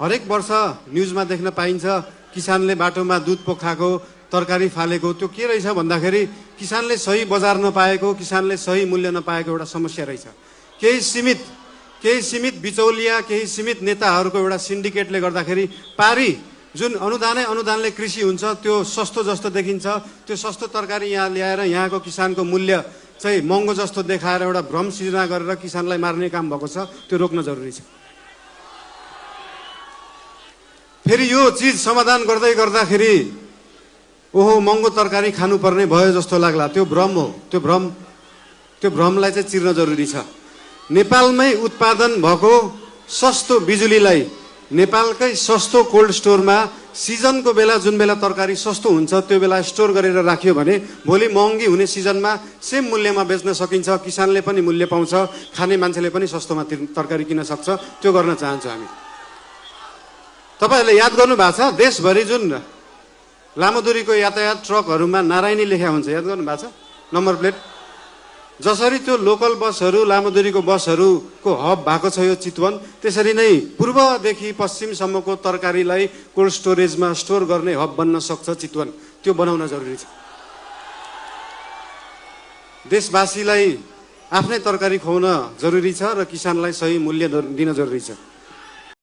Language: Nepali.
हरेक वर्ष न्युजमा देख्न पाइन्छ किसानले बाटोमा दुध पोखाएको तरकारी फालेको। त्यो के रहेछ भन्दाखेरि किसानले सही बजार नपाएको, किसानले सही मूल्य नपाएको एउटा समस्या रहेछ। केही सीमित बिचौलिया, केही सीमित नेताहरूको एउटा सिन्डिकेटले गर्दाखेरि पारी जुन अनुदानले कृषि हुन्छ त्यो सस्तो जस्तो देखिन्छ। त्यो सस्तो तरकारी यहाँ ल्याएर यहाँको किसानको मूल्य चाहिँ महँगो जस्तो देखाएर एउटा भ्रम सृजना गरेर किसानलाई मार्ने काम भएको छ। त्यो रोक्न जरुरी छ। फेरि यो चीज समाधान गर्दै गर्दाखेरि ओहो महँगो तरकारी खानुपर्ने भयो जस्तो लाग्ला। त्यो भ्रम हो। त्यो भ्रमलाई चाहिँ चिर्न जरुरी छ। नेपालमै उत्पादन भएको सस्तो बिजुलीलाई नेपालकै सस्तो कोल्ड स्टोरमा सिजनको बेला जुन बेला तरकारी सस्तो हुन्छ त्यो बेला स्टोर गरेर राख्यो भने भोलि महँगी हुने सिजनमा सेम मूल्यमा बेच्न सकिन्छ। किसानले पनि मूल्य पाउँछ, खाने मान्छेले पनि सस्तोमा तरकारी किन्न सक्छ। त्यो गर्न चाहन्छौँ हामी। तपाईहरुले याद गर्नु भएको छ देशभरि जुन लामो दूरीको यातायात ट्रकहरुमा नारायणी लेखा हुन्छ, याद गर्नु भएको छ नम्बर प्लेट। जसरी त्यो लोकल बसहरु लामो दूरीको बसहरुको हब भएको छ यो चितवन, त्यसरी नै पूर्वदेखि पश्चिमसम्मको तरकारीलाई कोल्ड स्टोरेजमा स्टोर गर्ने हब बन्न सक्छ चितवन। त्यो बनाउन जरुरी छ। देशवासीलाई आफ्नै तरकारी खुवाउन जरुरी छ र किसानलाई सही मूल्य दिन जरुरी छ।